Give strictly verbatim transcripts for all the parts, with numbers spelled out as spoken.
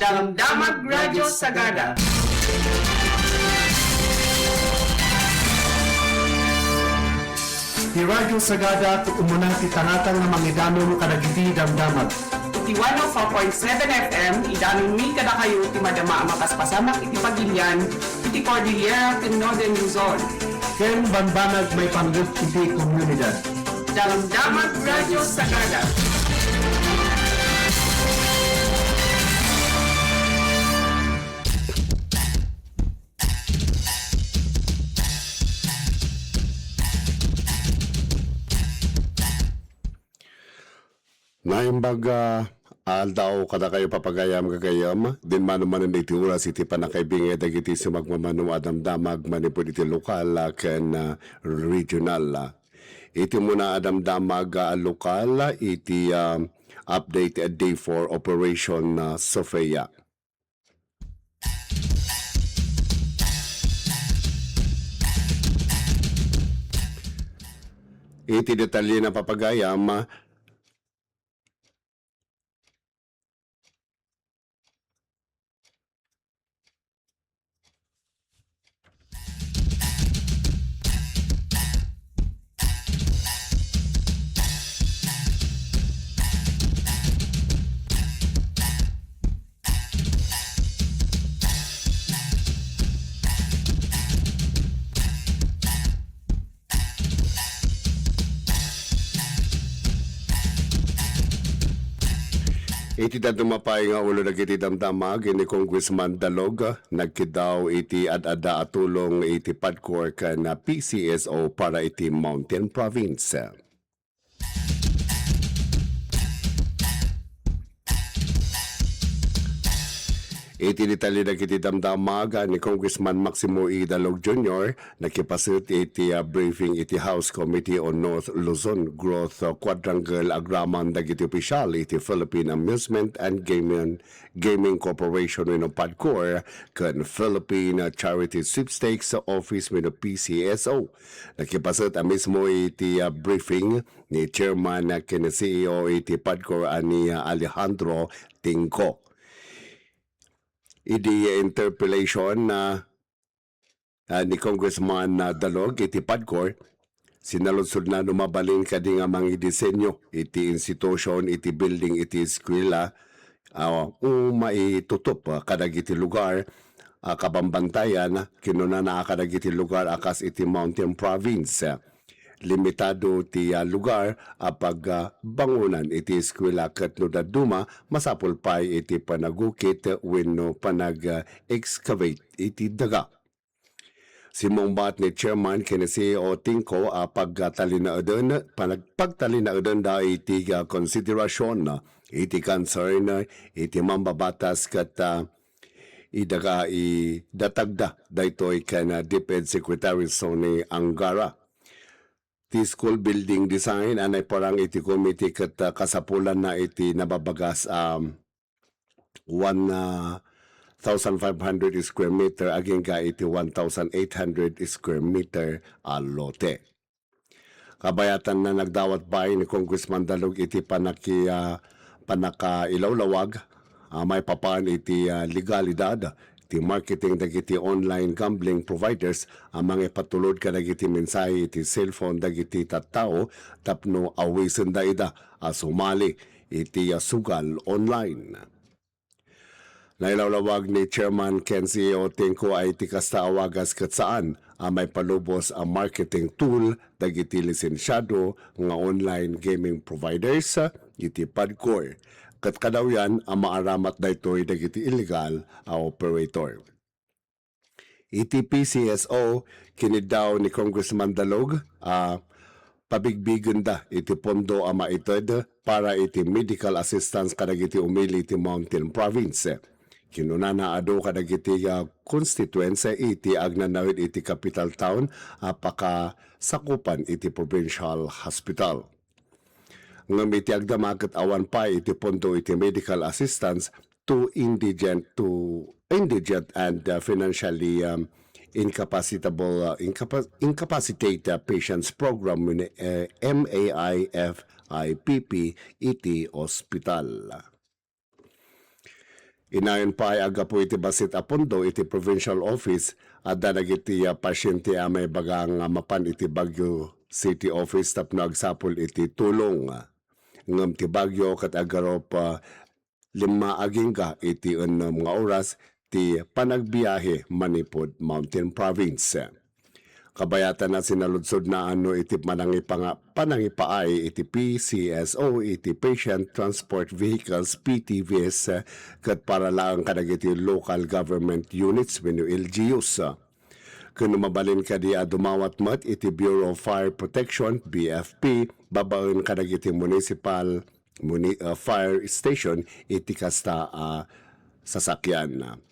Damdamag Radyo Sagada. Ti Radyo Sagada ti umuna ti tangatang nga mangidanum kadagiti damdamag. Iti one oh four point seven F M, idanummi kadakayo ti madama a mapaspasamak iti pagilian iti Cordillera ken Northern Luzon. Ken bambanag maipanggep iti komunidad. Damdamag Radyo Sagada. Naimbag a aldaw kadakayo, papagayam, gagayem. Dinmano manen iti oras iti pannakaibingay dagiti sumagmamano a damdamag manipud iti lokal, ah, ken, ah, regional, ah. Iti umuna a damdamag, ah, lokal, iti, ah, update, ah, day four Operation, ah, Sofia. Iti detalye na papagayam, Iti dadduma pay nga ulo dagiti damdamag ni Congressman Dalog, nagkiddaw iti ad-adda a tulong iti PADCOR ken P C S O para iti Mountain Province. Iti detalye dagiti damdamag ni Congressman Maximo E. Dalog Junior, nakipaset iti, ah, briefing iti House Committee on North Luzon Growth, ah, Quadrangle agraman dagiti opisyal iti Philippine Amusement and Gaming, Gaming Corporation wenno PADCOR ken Philippine Charity Sweepstakes Office wenno P C S O. Nakipaset a mismo iti, ah, briefing ni Chairman, ah, ken C E O iti PADCOR a ni, ah, Alejandro Tingco. Idi interpellation na, ah, ni Congressman, ah, Dalog iti PADCOR, sinaludsodna no mabalin kadi nga mangidisenyo iti institution iti building iti eskuela, ah, o maitutup, ah, kadagiti lugar a kabambantayan. Kinunana a kadagiti lugar a kas iti Mountain Province, ah, limitado ti, ah, lugar a pagbangonan iti eskuela ket no dadduma, masapul pay iti panagukit wenno panag-excavate iti daga. Simmungbat ni Chairman ken C E O Tingco a pagtalinaeden, panag-, pagtalinaedenda iti, ah, konsiderasyon iti concern iti mambabatas ket, ah, idaga idatagda daytoy ken, ah, DepEd Secretary Sonny Angara. Ti school building design a naiparang iti committee ket, ah, kasapulanna iti nababagas a one thousand five hundred square meter agingga iti one thousand eight hundred square meter a lote. Kabayatanna, nagdawat pay ni Congressman Dalog iti panaki-, ah, pannakailawlawag a maipapan iti, ah, legalidad ti marketing dagiti online gambling providers a mangipatulod kadagiti mensahe iti cellphone dagiti tattao tapno awisenda ida a sumali iti, ah, sugal online. Nailawlawag ni Chairman ken C E O Tingco a iti kasta a wagas ket saan a maipalubos a marketing tool dagiti lisensiado nga online gaming providers iti PADCOR, ket kadawyan a maaramat daytoy dagiti illegal a operator. Iti P C S O, kiniddaw ni Congressman Dalog a pabigbigenda iti pondo a maited para iti medical assistance kadagiti umili iti Mountain Province. Kinunana, adu kadagiti, ah, constituents iti agnanaed iti capital town a pakasakupan iti provincial hospital. Ngem iti agdama ket awan pay iti pondo iti medical assistance to indigent, to indigent and, uh, financially, um, incapacitable, uh, incapa-, incapacitated, uh, patients program wenno, uh, M A I F I P P iti ospital. Inayon pay a gapu iti bassit a pondo iti provincial office, adda dagiti, ah, pasyente a maibaga nga mapan iti Baguio City Office tapno agsapul iti tulong. Ngem ti Baguio ket agarup, ah, lima agingga iti ennem nga oras ti panagbiahe manipud Mountain Province. Kabayatanna, sinaludsodna no iti panangipanga-, panangipaay iti P C S O iti Patient Transport Vehicles, P T Vs, ket para laeng kadagiti local government units wenno L G Us. Ken no mabalin kadi a dumawat met iti Bureau of Fire Protection, B F P, babaen kadagiti municipal muni-, ah, fire station iti kasta a sasakyan.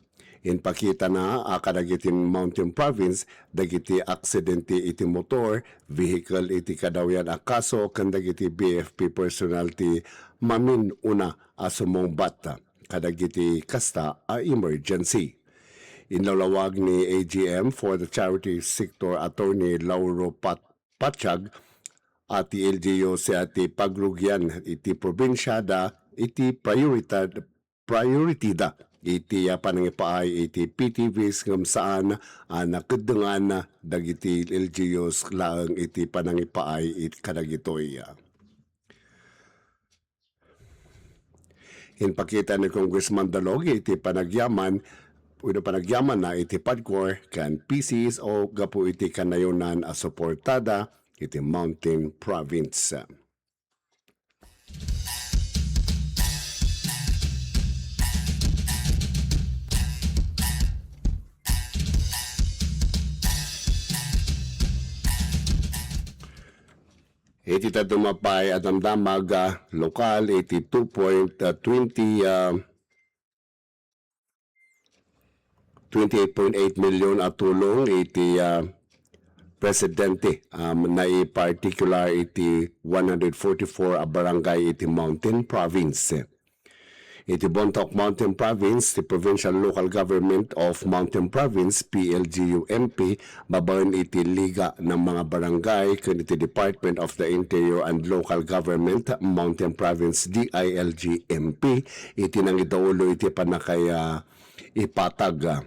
Impakitana a kadagiti Mountain Province dagiti aksidente iti motor, vehicle iti kadawian a kaso ken dagiti B F P personnel ti mamin-una a sumungbat kadagiti kasta a emergency. Inlawlawag ni A G M for the Charity Sector Attorney Lauro Pat-, Patiag a ti L G Us ti pagrugian iti probinsiada iti prioridad, prioritida iti, ah, panangipaay iti P T Vs ngem saan a nakeddengan dagiti L G Us laeng iti panangipaay it-, kadagitoy. Impakita ni Congressman Dalog iti panagyaman, wenno panagyamanna iti PADCOR ken P C S O gapu iti kanayonan a suportada iti Mountain Province. Iti dadduma pay a damdamag, ah, lokal, iti two point twenty, ah, twenty-eight point eight million a tulong iti, ah, presidente, um, naipartikular iti one hundred forty-four a barangay iti Mountain Province. Iti Bontoc Mountain Province, ti Provincial Local Government of Mountain Province, P L G U M P, babaen iti Liga ng mga Barangay ken iti Department of the Interior and Local Government, Mountain Province, D I L G M P, iti nangidaulo iti pannakay-, ah, ipatag, ah,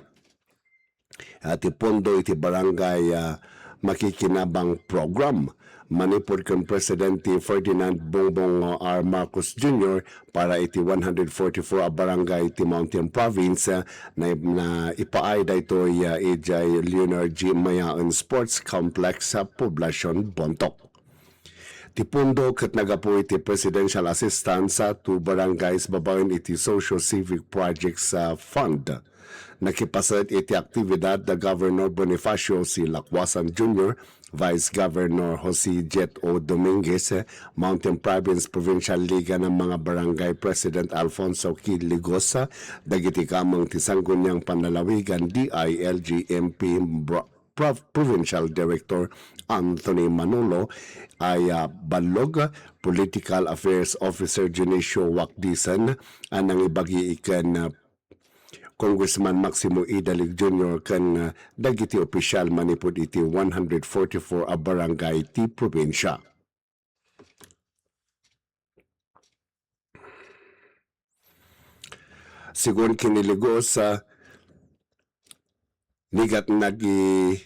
ah, ti pondo iti Barangay, ah, Makikinabang Program. Manipud ken Presidente Ferdinand Bongbong R. Marcos Junior para iti one hundred forty-four a barangay ti Mountain Province, ah, na, naipaay daytoy, ah, idiay Leonard G. Mayaon Sports Complex sa Poblacion, Bontoc. Ti pondo ket nagapu iti Presidential Assistance to Barangays babaen iti Socio-Civic Projects, ah, Fund. Nakipaset iti aktibidad da Governor Bonifacio C. Lacuasan Junior, Vice Governor Jose Jet O. Dominguez, Mountain Province Provincial Liga ng mga Barangay President Alfonso K. Ligosa, dagiti kameng ti Sangguniang Panlalawigan, D I L G M P, Bro-, Prov-, Provincial Director Anthony Manolo, ay, ah, Ballog, Political Affairs Officer Dionisio Wacdison, a nangibagi ken, ah, Congressman Maximo E. Dalig Junior ken, ah, dagiti opisyal manipud iti one hundred forty-four a barangay ti probinsya. Sigun ken ni Ligos, ah, nigat nagi-,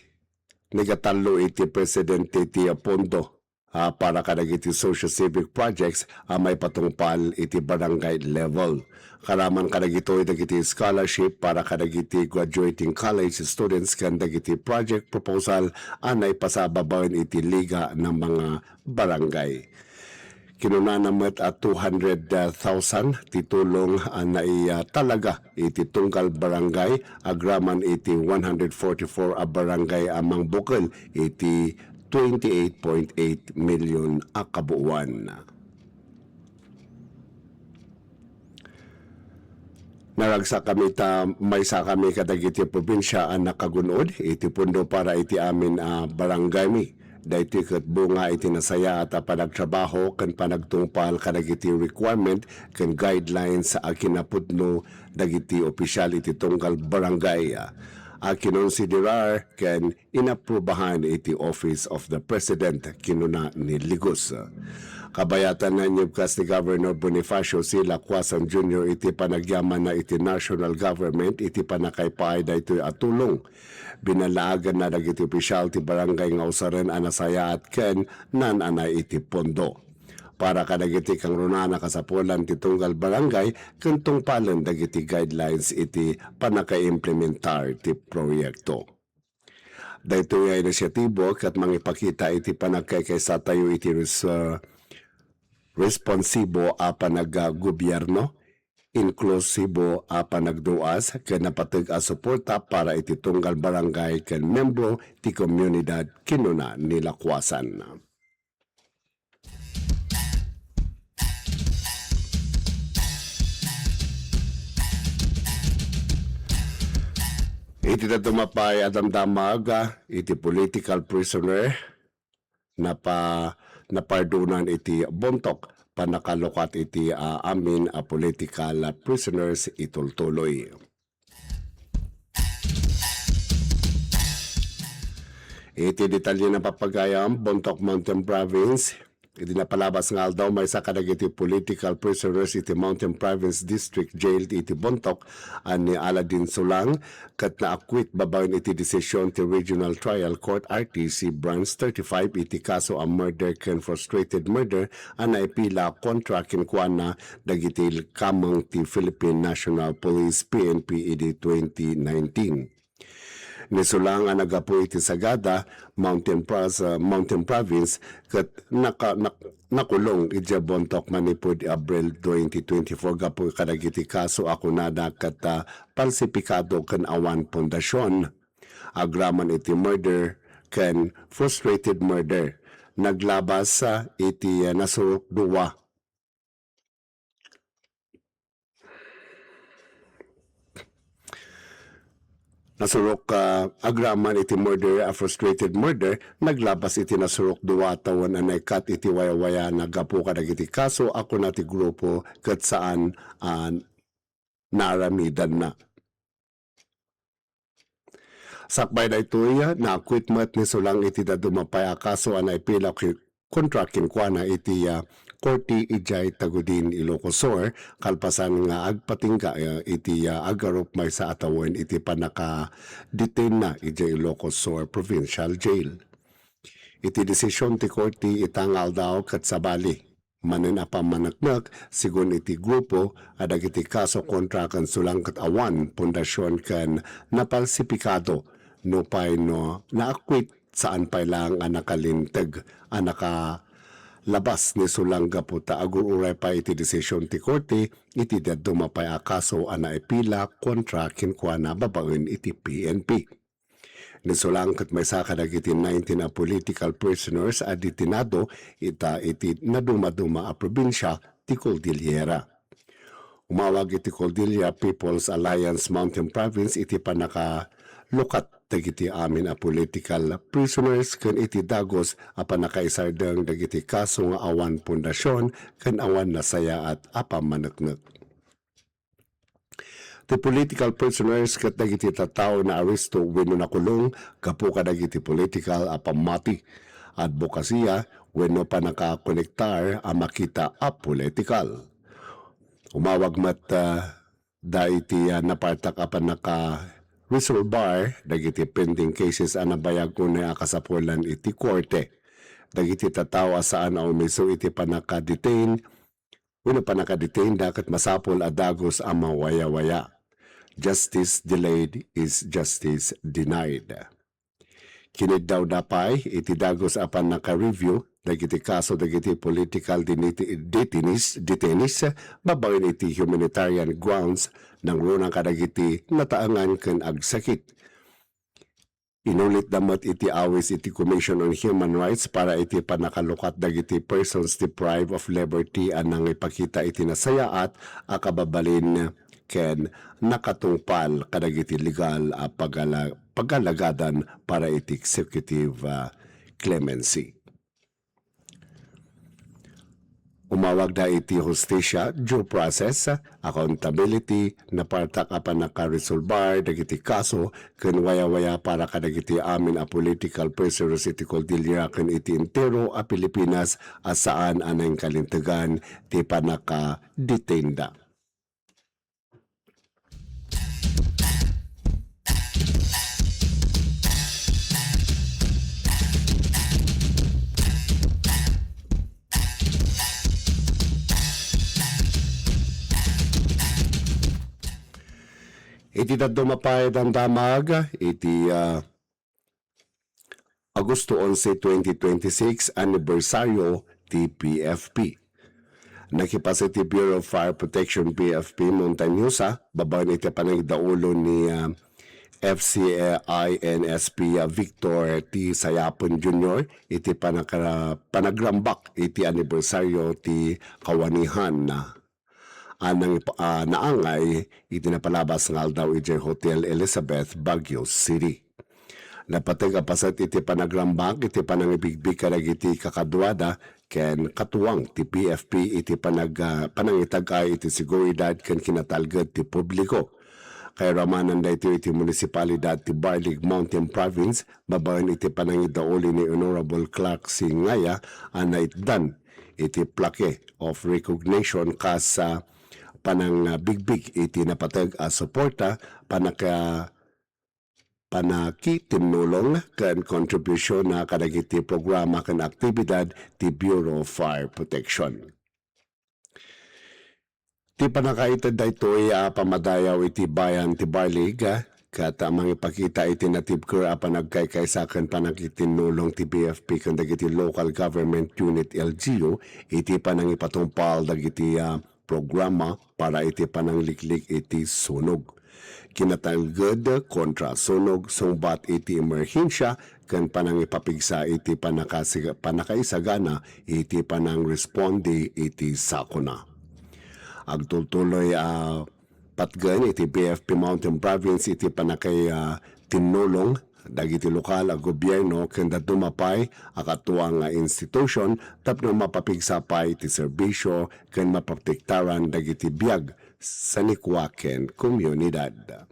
nigatallo iti presidente ti pondo, ah, para kadagiti socio-civic projects a maipatungpal iti barangay level. Karaman kadagitoy dagiti scholarship para kadagiti graduating college students ken dagiti project proposal a naipasababaen iti Liga ng mga Barangay. Kinunana met a two hundred thousand ti tulong a naitalaga iti tunggal barangay agraman iti one hundred forty-four a barangay a mangbukel iti twenty-eight point eight million a kabuuan. Naragsakami ta maysakami kadagiti probinsia a nakagun-od iti pondo para iti amin a barangaymi. Daytoy ket bunga iti nasayaat a panagtrabaho ken panagtungpal kadagiti requirement ken guidelines a kinapudno dagiti opisyal iti tunggal barangay a kinonsiderar ken inaprubahan iti Office of the President, kinuna ni Ligos. Kabayatan, nainyebkas ni Governor Bonifacio C. Lacuasan Junior iti panagyamanna iti national government iti pannakaipaay daytoy a tulong. Binalaaganna dagiti opisyal ti barangay nga usaren a nasayaat ken naan-anay iti pondo. Para kadagiti kangrunaan a kasapulan ti tunggal barangay ken tungpalen dagiti guidelines iti pannakaimplementar ti proyekto. Daytoy a inisyatibo ket mangipakita iti panagkaykaysatayo iti res-, ah, responsibo a panaggobyerno, inklusibo a panagduas, ken napateg a suporta para iti tunggal barangay ken membro ti komunidad, kinuna ni Lacuasan. Iti dadduma pay a damdamag iti political prisoner, napa-, napardonan iti Bontoc, pannakalukat iti, ah, amin a political prisoners itultuloy. Iti detalye na papagayam, Bontoc Mountain Province, iti napalabas nga aldaw, maysa kadagiti political prisoners iti Mountain Province District Jail iti Bontoc, a ni Aladin Sulang, ket na-acquit babaen iti desisyon ti Regional Trial Court, R T C, Branch thirty-five iti kaso a murder ken frustrated murder a naipila kontra kenkuana dagiti kameng ti Philippine National Police, P N P, idi twenty nineteen. Ni Sulang a naggapu iti Sagada, Mountain Pros-, ah, Mountain Province, ket naka-, nak-, nakulong idiay Bontoc manipud Abril twenty twenty-four gapu kadagiti kaso a kunada ket, ah, palsipikado ken awan pundasyon. Agraman iti murder ken frustrated murder. Naglabas, ah, iti, ah, nasurok dua. Nasurok, ah, agraman iti murder, a frustrated murder, naglabas iti nasurok dua a tawen a naikkat iti wayawaya na gapu kadagiti kaso a kuna ti grupo ket saan a naaramidanna. Sakbay daytoy, na-acquit met ni Sulang iti dadduma pay a kaso a naipila ki-, kontra kenkuana iti, ah, korte idiay Tagudin, Ilocos Sur, kalpasan nga agpatingga, ah, iti, ah, agarup maysa a tawen iti pannaka-detainna idiay Ilocos Sur Provincial Jail. Iti desisyon ti korte ita nga aldaw ket sabali manen a pammaneknek, sigun iti grupo a dagiti kaso kontra ken Sulang ket awan pundasyon ken napalsipikado, nupay no na-acquit, saan pay laeng a nakalinteg a nakalabas ni Sulang gapu ta agur-uray pay iti desisyon ti korte iti dadduma pay a kaso a naipila kontra kenkuana babaen iti P N P. Ni Sulang ket maysa kadagiti nineteen a political prisoners a detenado ita iti nadumaduma a probinsia ti Cordillera. Umawag iti Cordillera People's Alliance Mountain Province iti pannakalukat dagiti amin a political prisoners ken iti dagus a pannakaisardeng dagiti kaso nga awan pundasyon ken awan nasayaat a pammaneknek. Ti political prisoners ket dagiti tattao naaresto wenno nakulong gapu kadagiti political a pammati, adbokasiya, wenno pannakakonektar a makita a politikal. Umawag met, ah, da iti, ah, napartak a pannaka-resolbar dagiti pending cases a nabayag unay a kasapulan iti korte. Dagiti tattao a saan a umiso iti pannaka-detain wenno pannaka-detainda ket masapul a dagus a mawayawaya. Justice delayed is justice denied. Kiniddawda pay iti dagus a pannaka-review dagiti kaso dagiti political diniti-, detainees, detainees babaen iti humanitarian grounds nangruna kadagiti nataengan ken agsakit. Inulitda met iti awis iti Commission on Human Rights para iti pannakalukat dagiti persons deprived of liberty a nangipakita iti nasayaat a kababalin ken nakatungpal kadagiti legal a pagala-, pagalagadan para iti executive, ah, clemency. Mawagda iti hustisya, due process, accountability, napartak a pannakaresolbar dagiti kaso, ken wayawaya para kadagiti amin a political prisoners iti Cordillera ken iti entero a Pilipinas a saan a naingkalintegan ti pannakadetainda. Iti dadduma pay a damdamag, iti, ah, Agosto onse, twenty twenty-six, anibersaryo ti P F P. Nakipaset ti Bureau of Fire Protection, P F P, Montañosa, babaen iti panangidaulo ni, ah, F C I N S P, ah, Victor T. Sayapen Junior iti panakara-, panagrambak iti anibersaryo ti kawanian a nangip-, a naangay iti napalabas nga aldaw idiay Hotel Elizabeth, Baguio City. Napateg a paset iti panagrambak iti panangibigbig kadagiti kakaduada ken katuang ti P F P iti panag-, ah, panangitag-ay iti seguridad ken kinatalged ti publiko. Kayaraman daytoy iti munisipalidad ti Barlig, Mountain Province, babaen iti panangidauli ni Honorable Clark C. Ngaya a naitdan iti plaque of recognition kas, ah, panangbigbig iti napateg a suporta, panaka-, panakitinnulong ken kontribusionna kadagiti programa ken aktibidad ti Bureau of Fire Protection. Ti pannakaited daytoy a pamadayaw iti bayan ti Barlig, ket mangipakita iti natibker a panagkaykaysa ken panakitinnulong ti P F P ken dagiti local government unit, L G U, iti panangipatungpal dagiti, ah, programa para iti panangliklik iti sunog, kinatalged kontra sunog, sungbat iti emerhensia, ken panangipapigsa iti panakasi-, panakaisagana iti panangresponde iti sakuna. Agtultuloy a patgen iti P F P Mountain Province iti panakay, ah, tinnulong dagiti lokal a gobierno ken dadduma pay a katuang nga institution tapno mapapigsa pay ti serbisio ken maprotektaran dagiti biag, sanikua ken komunidad.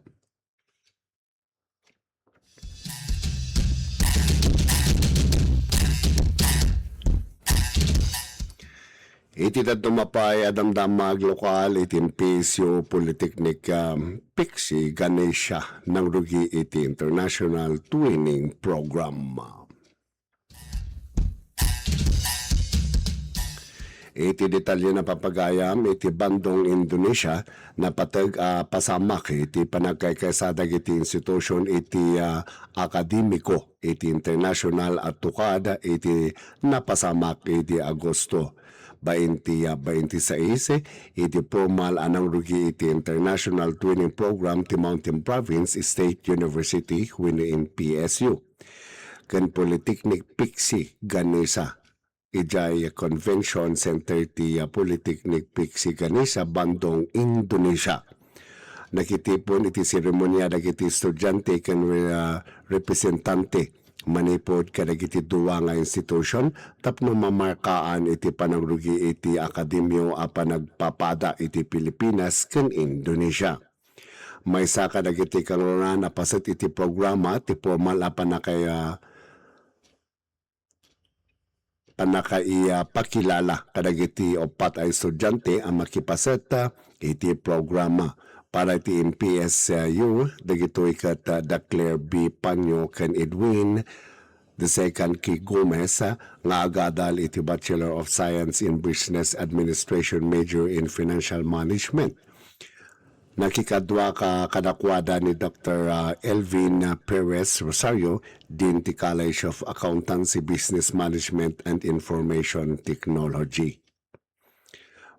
Iti dadduma pay a damdamag lokal iti P S U Polytechnic, um, Pixie Ganesha nangrugi iti International Twinning Program. Iti detalye a pagayam, iti Bandung, Indonesia, napateg a pasamak iti panagkaykaysa dagiti institution iti, ah, akademiko iti international a tukad iti napasamak iti Agosto bainti, ah, bainti sais, iti pormal a nangrugi iti International Twinning Program ti Mountain Province State University wenno in P S U ken Polytechnic Pixie Ganesha idiay Convention Center ti, ah, Polytechnic Pixie Ganesha, Bandung, Indonesia. Nakitipon iti seremonia dagiti estudiante ken, ah, representante manipud kadagiti dua nga institution tapno mamarkaan iti panangrugi iti akademio a panagpapada iti Pilipinas ken Indonesia. Maysa kadagiti kangrunaan a paset iti programa ti pormal a panakay-, ah, pannakaipakilala kadagiti uppat a estudiante a makipaset, ah, iti programa. Para iti M P S U, dagitoy ket, ah, da Claire B. Panyo ken Edwin the second K. Gomez, ah, nga agadal iti Bachelor of Science in Business Administration, major in Financial Management. Nakikadua ka-, kadakuada ni Doktor, ah, Elvin, ah, Perez Rosario, Dean ti College of Accountancy, Business Management, and Information Technology.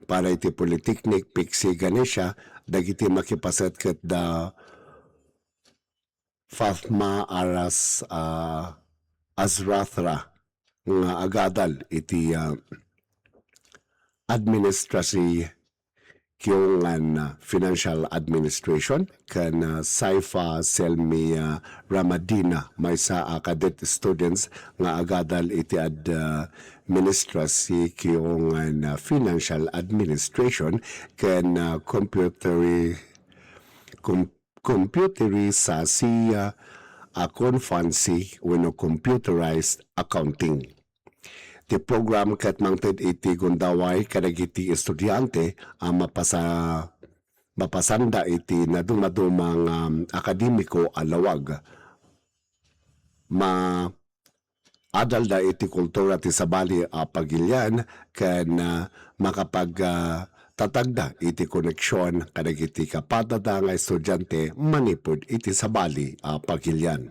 Para iti Polytechnic Pixie Ganesha, dagiti makipaset ket da Fatma Aras, ah, Azrathra nga agadal iti, ah, administrasi Kiyongan, ah, Financial Administration, ken, ah, Saifa Selmi, ah, Ramadina, maysa a cadet students nga agadal iti administrasi Kiyongan, ah, Financial Administration ken, ah, computer-, com-, computerization, ah, accountancy wenno computerized accounting. Ti program ket mangted iti gundaway kadagiti estudiante a mapasa-, mapasanda iti nadumaduma nga akademiko a lawag. Maadalda iti kultura ti sabali a pagilian ken, ah, makapag, ah, tatagda iti koneksion kadagiti kapadada nga estudiante manipud iti sabali a pagilian.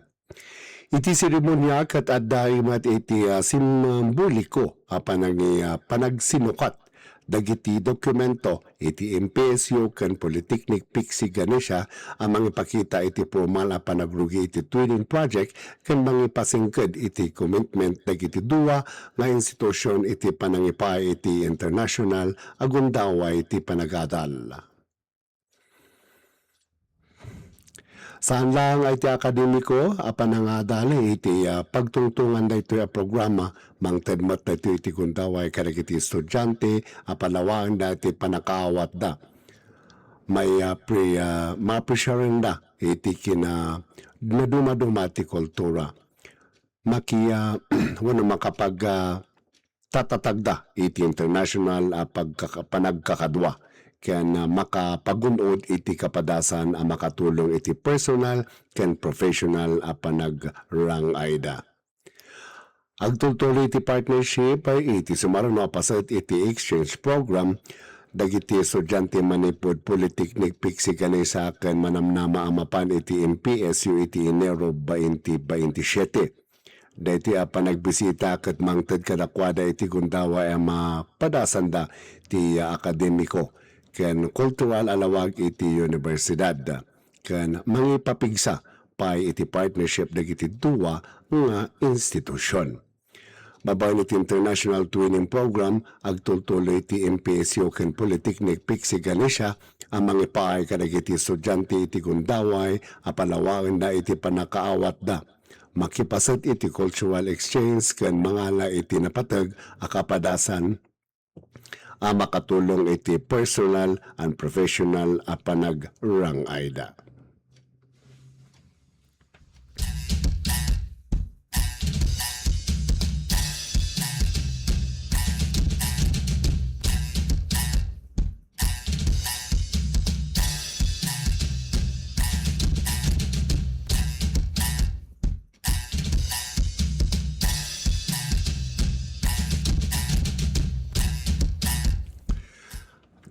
Iti seremonia ket adda met iti, ah, simboliko a panangi-, ah, panagsinukat dagiti dokumento iti M P S U ken Polytechnic Pixie Ganesha a mangipakita iti pormal a panagrugi iti twinning project ken mangipasingked iti commitment dagiti dua nga institusion iti panangipaay iti international a gundaway ti panagadal. Saan laeng a iti akademiko a panangadal iti, ah, pagtungtongan daytoy a programa, mangted met daytoy iti gundaway kadagiti estudiante a palawaenda iti pannakaawatda. May, ah, pre-, ah, maapresiarenda iti kina-, nadumaduma ti kultura. Maki-, ah, wenno makapag, ah, tatatagda iti international a pagkaka-, panagkakadua ken, ah, makapagun-od iti kapadasan a makatulong iti personal ken professional a panagrang-ayda. Agtultuloy ti partnership iti sumaruno a paset iti exchange program dagiti estudiante manipud Polytechnic Pixie Ganesha ken manamnama a mapan iti M P S U iti Enero twenty twenty-seven. Daytoy a panagbisita ket mangted kadakuada iti gundaway a mapadasanda ti akademiko ken kultural a lawag iti universidad ken mangipapigsa pay iti partnership dagiti dua nga institusion. Babaen iti International Twinning Program, agtultuloy ti M P S U ken Polytechnic Pixie Ganesha a mangipaay kadagiti estudiante iti gundaway a palawaenda iti pannakaawatda. Makipaset iti cultural exchange ken mangala iti napateg a kapadasan a makatulong iti personal and professional a panagrang-ayda.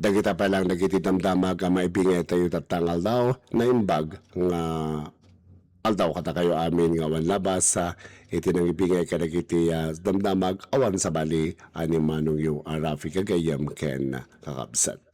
Dagita pay laeng dagiti damdamag a maibingay tayo tatta nga aldaw, naimbag nga aldaw kadakayo amin nga awan labas, ah, iti nangibingay kadagiti, ah, damdamag awan sabali a ni manongyo a Rafi gagayyem ken kakabsat.